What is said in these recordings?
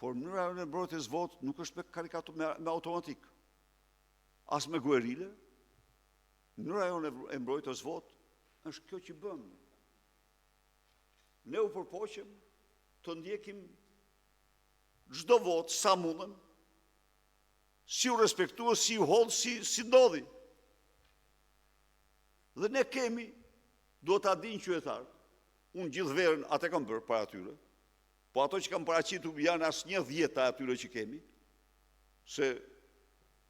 Por mënyra e mbrojtjes votës nuk është me karikaturë, me, me automatik, as me guerile. Mënyra jonë e mbrojtjes votë është kjo që bëmë. Ne u përpoqëm të ndjekim çdo votë sa mundëm, si u respektua, si u hodh, si, si ndodhi. Dhe ne kemi, duhet ta dinë qytetarët, unë gjithë verën atë e kam bërë para tyre, po ato që kam paraqitur janë as një e dhjeta e atyre që kemi, se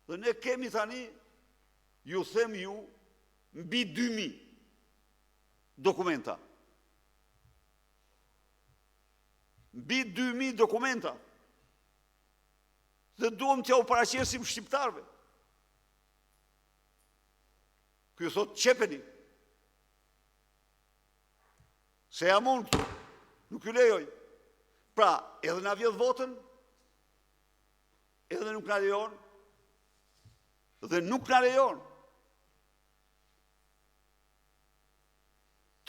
dhe ne kemi tani, ju them ju, mbi 2000 dokumenta. Mbi 2000 dokumenta. Dhe duam t'jua paraqesim shqiptarëve. Ky thotë qepeni. Se jam unë këtu, nuk ju lejoj. Pra, edhe na vjedh votën, edhe nuk na lejon, dhe nuk na lejon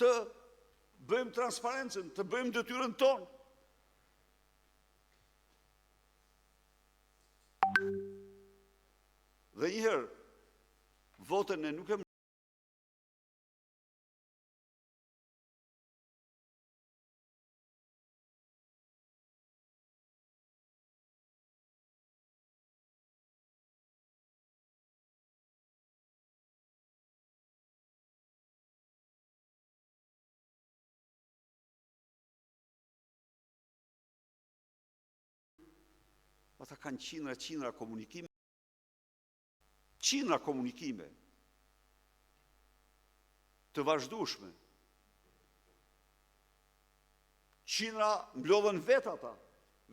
të bëjmë transparencën, të bëjmë detyrën tonë. Dhe një herë, votën ne nuk e Ata kanë qindra, qindra komunikime, qindra komunikime të vazhdueshme. Qindra mblodhën vetë ata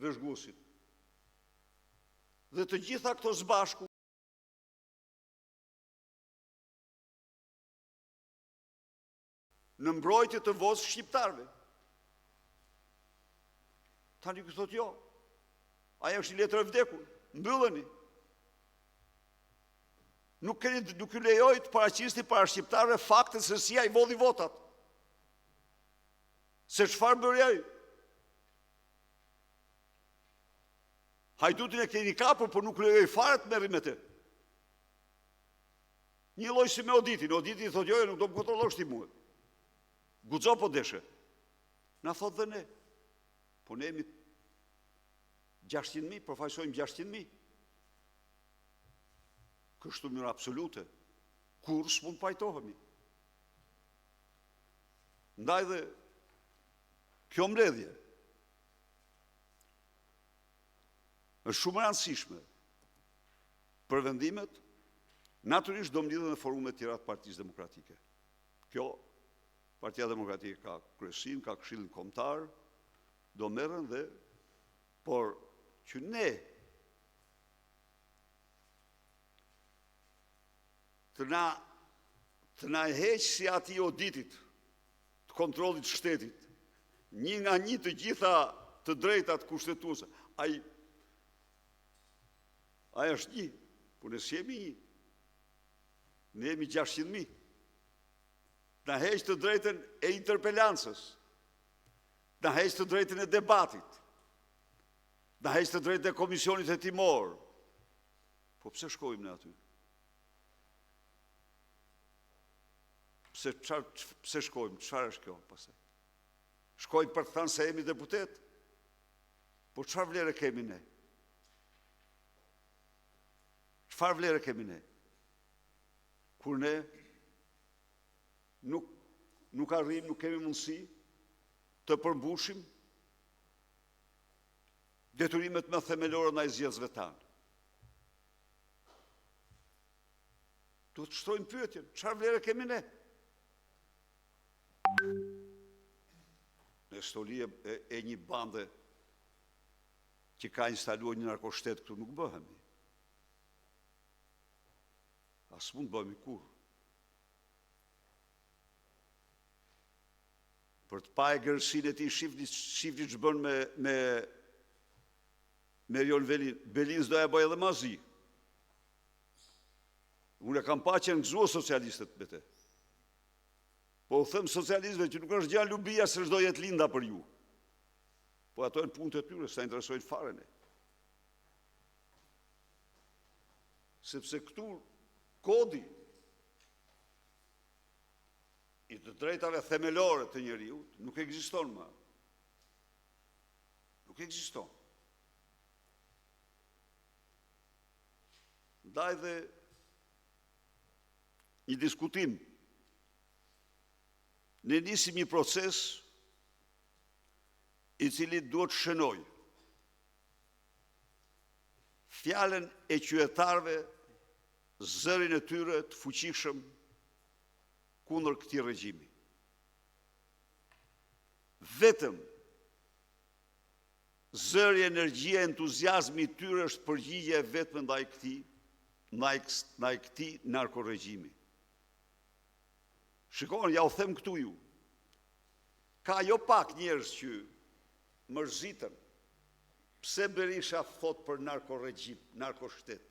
vëzhguesit. Dhe të gjitha këto së bashku në mbrojtje të votës shqiptarëve. Tani ky thotë jo, ajo është një letër e vdekur, mbylleni. Nuk keni nuk ju lejoj të paraqisni para shqiptarëve faktet se si ai vodhi votat. Se çfarë bëri ai? Hajdutin e keni kapur, por nuk lejoj fare të merreni me të. Një lloj si me Oditin, Oditi i thotë jo, jo, nuk do më kontrollosh ti mua. Guxo po deshe. Na thotë dhe ne. Po ne jemi 600.000, përfaqësojmë 600.000. Kështu në mënyrë absolute, kurrë s'mund të pajtohemi. Ndaj dhe kjo mbledhje është shumë e rëndësishme për vendimet, natyrisht do mblidhen dhe forumet tjera të Partisë Demokratike. Kjo Partia Demokratike ka kryesinë, ka Këshillin Kombëtar, do merren dhe por që ne të na të na heqë si atij oditit të kontrollit të shtetit, një nga një të gjitha të drejtat kushtetuese. Ai ai është një, por ne s'jemi një. Ne jemi 600.000. Të na heqë të drejtën e interpelancës, të na heqë të drejtën e debatit, të na heqë të drejtën e komisionit hetimor. Po pse shkojmë ne aty? Pse, pse shkojmë? Çfarë është kjo? Pastaj? Shkojmë për të thënë se jemi deputetë? Po çfarë vlere kemi ne? Çfarë vlere kemi ne? Kur ne nuk, nuk arrijmë, nuk kemi mundësi të përmbushim detyrimet më themelore ndaj zgjedhësve tanë. Duhet të shtrojmë pyetjen, çfarë vlere kemi ne? Ne stoli e, e, e një bande që ka instaluar një narkoshtet këtu nuk bëhemi. As mund të bëhemi kurrë. Për të pa egërsinë e tij, shifni, shifni ç'bën me, me, me Erion Velin. Belin s'do ja bëj edhe ma zi. Unë e kam pa që janë gëzuar socialistët me te. Po u them socialistëve që nuk është gjë lubia se ç'do jetë Linda për ju. Po ato janë punët e tyre, s'na interesojnë fare ne. Sepse këtu kodi i të drejtave themelore të njeriut nuk ekziston më. Nuk ekziston. Ndaj dhe një diskutim, ne nisim një proces i cili duhet të shënojë fjalën e qytetarëve, zërin e tyre të fuqishëm kundër këtij regjimi. Vetëm zëri, energjia, entuziazmi i tyre është përgjigjja e vetme ndaj këtij, ndaj këtij narkoregjimi. Shikoni, jua them këtu ju, ka jo pak njerëz që mërziten pse Berisha thotë për narkoregjim, narkoshtet.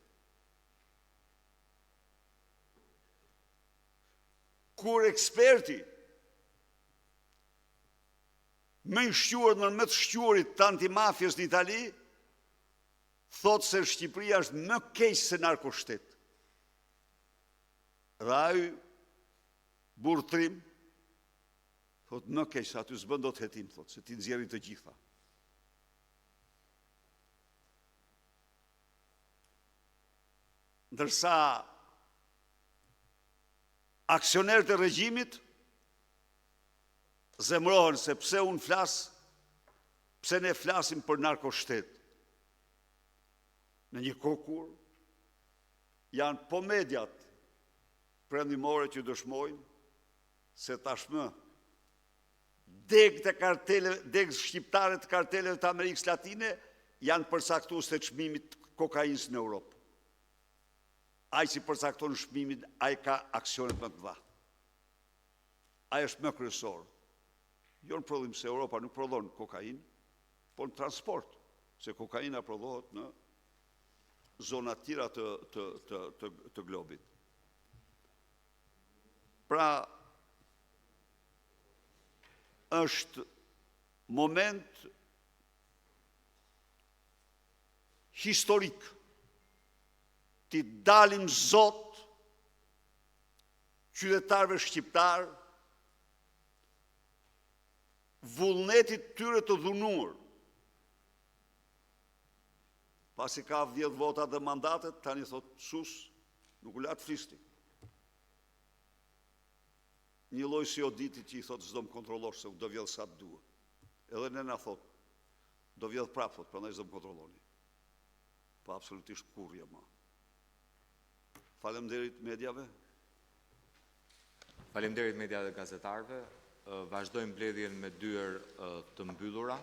Kur eksperti më i shquar ndër më të shquarit të antimafies në Itali, thotë se Shqipëria është më keq se narkoshtet. Dhe ai burrë trim, thotë më keq, se aty s'bën dot hetim, thotë, se t'i nxjerrin të gjitha. Ndërsa aksionerët e regjimit zemërohen se pse unë flas, pse ne flasim për narkoshtet. Në një kohë kur janë po mediat perëndimore që dëshmojnë se tashmë degët e karteleve, degët shqiptare të karteleve të Amerikës Latine janë përcaktues të çmimit të kokainës në Europë. Ai që përcakton çmimin, ai ka aksionet më të mëdha. Ai është më kryesor. Jo në prodhim, se Europa nuk prodhon kokainë, por në transport, se kokaina prodhohet në zona të tjera të, të, të, të, të globit. Pra, është moment historik t'i dalim zot qytetarëve shqiptarë, vullnetit të tyre të dhunuar. Pasi ka vjedh votat dhe mandatet, tani thotë sus, nuk u la të flisni. Njëlloj si Oditit që i thotë s'do më kontrollosh se unë do vjedh sa të dua. Edhe ne na thotë, do vjedh prapë, thotë, prandaj s'do më kontrolloni. Po absolutisht kurrë jo më. Faleminderit mediave. Faleminderit mediave dhe gazetarëve. Vazhdojmë mbledhjen me dyer të mbyllura.